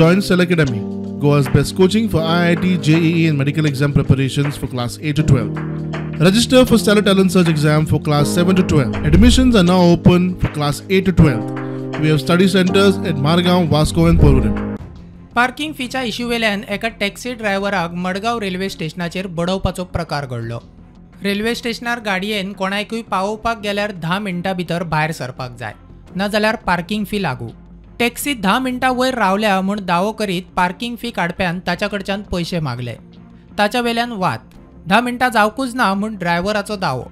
Join Stellar Academy, Goa's best coaching for IIT, JEE and medical exam preparations for class 8 to 12. Register for Stellar Talent Search exam for class 7 to 12. Admissions are now open for class 8 to 12. We have study centers at Margao, Vasco and Porvorim. Parking फीच्या इश्यूवेल्यान एका taxi ड्रायव्हराक Madgaon railway स्टेशनाचेर बडोवपाचो प्रकार घडलो. Railway स्टेशनार गाडयेन कोणायकूय पावोवपाक गेल्यार 10 मिनटां भितर भायर सरपाक जाय, नाजाल्यार पार्किंग फी लागू. टॅक्सी 10 मिनटां वयर रावल्या म्हूण दावो करीत पार्किंग फी काडप्यान ताच्या कडच्यान पयशे मागले. ताच्या वेल्यान वाद. 10 मिनटां जावकूच ना म्हूण ड्रायव्हराचो दावो.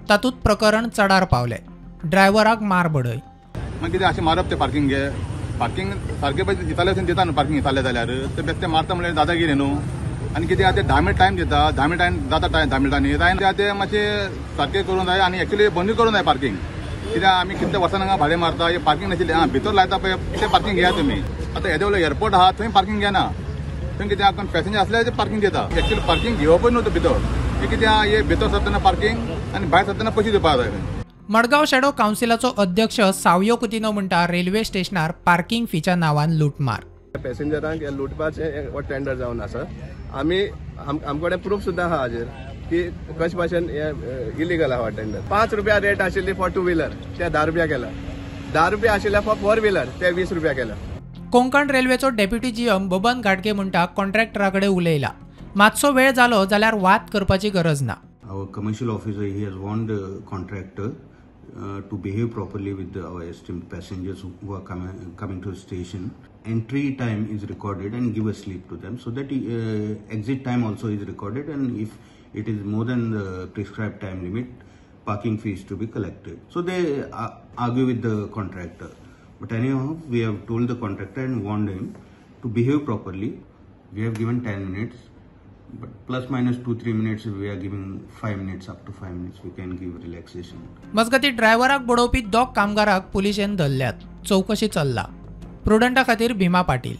तातूंत प्रकरण चडार पावलें. ड्रायव्हराक मार बडय. मागीर कितें अशें मारप तें पार्किंग घे पार्किंग सारकें पळय दिताले वचून दिता न्हू पार्किंग दिताले जाल्यार ते बेश्टे मारता म्हणल्यार दादागिरी न्हू. आनी कितें आतां 10 मिनट टायम दिता, 10 मिनट टायम जाता, टायम 10 मिनटांनी जाय ते मातशें सारकें करूंक जाय आनी एक्चुअली बंदूय करूंक जाय पार्किंग. कित्याक आमी कितले वर्सां हांगा भाडें मारता, हे पार्किंग नाशिल्लें. आं भितर लायता पळय तें पार्किंग घेया तुमी. आतां येदे व्हडलो एअरपोर्ट आहा थंय पार्किंग घेना, थंय कितें आहा पॅसेंजर आसल्यार ते पार्किंग दिता. एक्चुअली पार्किंग घेवपच न्हू तें भितर, हें कितें आहा हे भितर सरतना पार्किंग आनी भायर सरतना पयशे दिवपाक जाय. मडगांव शॅडो कावन्सिलाचो अध्यक्ष सावयो कुतिनो म्हणटा रेल्वे स्टेशनार पार्किंग फीच्या नांवान लुटमार. पॅसेंजरांक लुटपाचें हो टेंडर जावन आसा. आमी आमचे कडेन प्रूफ सुद्दां आहा हाजेर की कशे भाशेन हे इलिगल आहा टेंडर. 5 रुपया रेट आशिल्ली फॉर 2 व्हिलर ते 10 रुपया केला, 10 रुपया आशिल्ले फॉर 4 व्हिलर ते 20 रुपया केला. कोंकण रेल्वेचो डेप्युटी जीएम बबन घाटगे म्हणटा कॉन्ट्रॅक्टरा कडेन उलयला, मातसो वेळ जालो जाल्यार वाद करपाची गरज ना. Our commercial officer, he has warned the contractor to behave properly with our esteemed passengers who are coming to the station. Entry time is recorded and give a slip to them so that exit time also is recorded, and if it is more than the prescribed time limit, parking fees to be collected. So they argue with the contractor. But anyhow, we have told the contractor and warned him to behave properly. We have given 10 minutes. But plus minus 2-3 minutes, we are giving 5 minutes, up to 5 minutes we can give relaxation. मजगती ड्रायव्हराक बडोवपी दोग कामगाराक पुलिशेन धरल्यात. चौकशी चल्ला. प्रुडंटा खातीर भीमा पाटील.